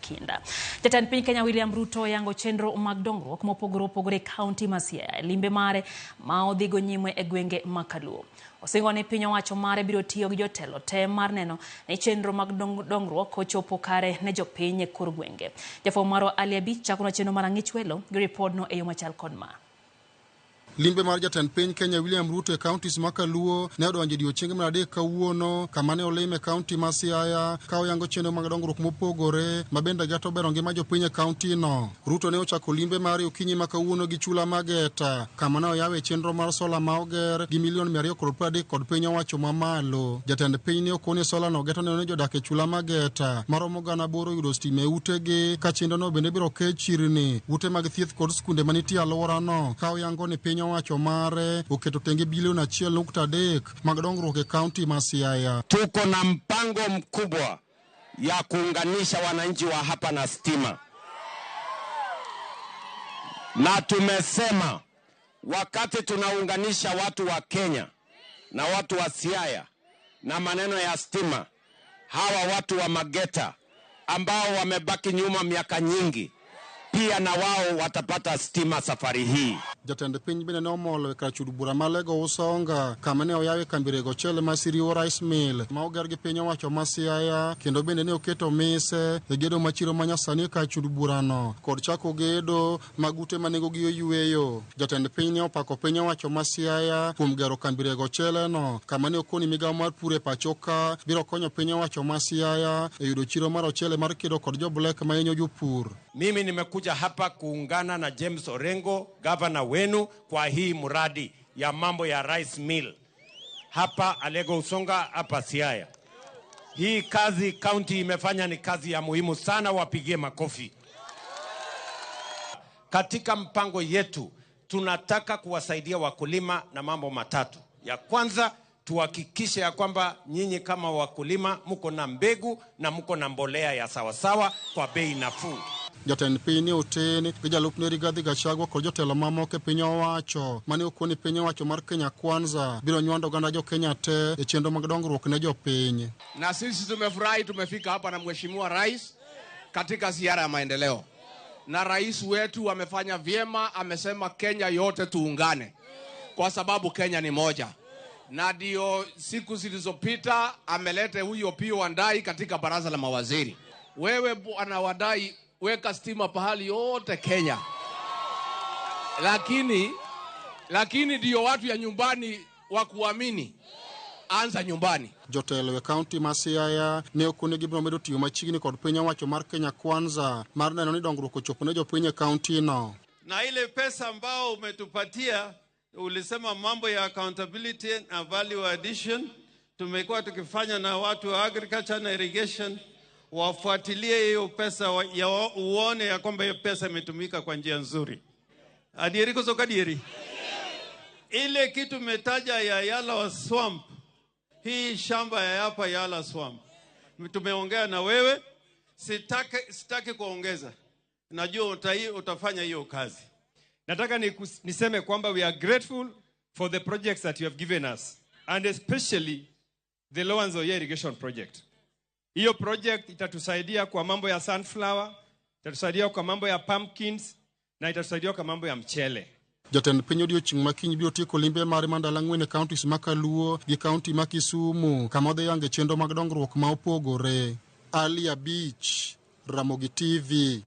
kinda. Jatend piny Kenya William Ruto oyango chenro mag dongruok mopogore opogore e kaunti ma Siaya e limbe mare ma odhigo nyime e gwenge ma Kaluo. Osingo ni piny owacho mare biro tiyo gi jotelo te mar neno ni chenro mag dongruok ochopo kare ne jopiny e kor gwenge. Jafwambo marwa Ali Abich chakonwa chenro mar Ang'ich Welo gi ripodno e yo machal kod ma. Limbe mar jatend piny Kenya William Ruto e counties ma Kaluo ne odonjo e odiechienge mar adek kawuono kama ne olime e kaunti ma Siaya ka oyango chenro mag dongruok mopogore ma bende geto bero ngima jopiny e kaunti no. Ruto ne ochako limbe mare okinyi ma kawuono gi chula Mageta kama ne oyawe chenro mar sola ma oger gi milion 230 kod piny owacho mamalo. Jatend piny ne okone sola no geto neno ni jodak e chula Mageta maromo 8,000 yudo stima e utegi ka chenro no bende biro ke chirni, ute mag thieth kod skunde manitie alworano ka oyango ni piny owacho mare oketo tenge bilion 1.3 mag dongruok e kaunti ma Siaya. Tuko na mpango mkubwa ya kuunganisha wananchi wa hapa na stima, na tumesema wakati tunaunganisha watu wa Kenya na watu wa Siaya na maneno ya stima, hawa watu wa Mageta ambao wamebaki nyuma miaka nyingi, pia na wao watapata stima safari hii. Jatend piny bende ne omolo e kar chud bura ma Alego Usonga kama ne oyawe kambi rego ochele ma Siriwo Rice Mill ma oger gi piny owacho ma Siaya kendo bende ne oketo mise e gedo ma chiro ma nyasani e kar chud burano kod chako gedo mag ute ma nengogi oyueyo. Jatend piny ne opako piny owacho ma Siaya kuom gero kambi rego ochele no kama ne okoni migawo mar pur e pacho ka biro konyo piny owacho ma Siaya e yudo chiro mar ochele mar kedo kod jo black ma hinyo jopur. Mimi nimekuja hapa kuungana na James Orengo, gavana wenu, kwa hii mradi ya mambo ya rice mill hapa Alego Usonga, hapa Siaya. Hii kazi county imefanya ni kazi ya muhimu sana, wapigie makofi. Katika mpango yetu tunataka kuwasaidia wakulima na mambo matatu. Ya kwanza, tuhakikishe ya kwamba nyinyi kama wakulima mko na mbegu na mko na mbolea ya sawasawa kwa bei nafuu. Jatend piny ne oten gi jalupne Rigathi Gachagua kod jotelo mamoko e piny owacho mane okoni piny owacho mar Kenya Kwanza biro nywando oganda jo Kenya te e chenro mag dongruok ne jopiny. Na sisi tumefurahi tumefika hapa na Mheshimiwa Rais katika ziara ya maendeleo, na rais wetu amefanya vyema, amesema Kenya yote tuungane kwa sababu Kenya ni moja, na ndio siku zilizopita ameleta huyo Opiyo Wandayi katika baraza la mawaziri. Wewe bwana Wandayi, weka stima pahali yote Kenya, lakini ndio watu ya nyumbani wa kuamini, anza nyumbani. Jotelo e kaunti ma Siaya ne okone gibiro medo tiyo machiegni kod piny owacho mar Kenya Kwanza mar neno ni dongruok ochopo ne jopiny e kaunti no. Na ile pesa ambao umetupatia, ulisema mambo ya accountability na value addition, tumekuwa tukifanya na watu wa agriculture na irrigation wafuatilie hiyo pesa uone ya kwamba hiyo pesa imetumika kwa njia nzuri. Adieri koso adieri? Ile kitu umetaja ya Yala Swamp, hii shamba ya hapa Yala Swamp, tumeongea na wewe, sitaki kuongeza. Najua utafanya hiyo kazi. Nataka niseme kwamba we are grateful for the projects that you have given us, and especially the Lower Nzoia irrigation project. Hiyo project itatusaidia kwa mambo ya sunflower, itatusaidia kwa mambo ya pumpkins, na itatusaidia kwa mambo ya mchele. Jatend piny odiochieng' ma kiny biro tieko limbe mare mar ndalo ang'wen e counties ma Kaluo gi kaunti ma Kisumu kama odhi yange chenro mag dongruok ma opogore. Ali Abich, Ramogi TV.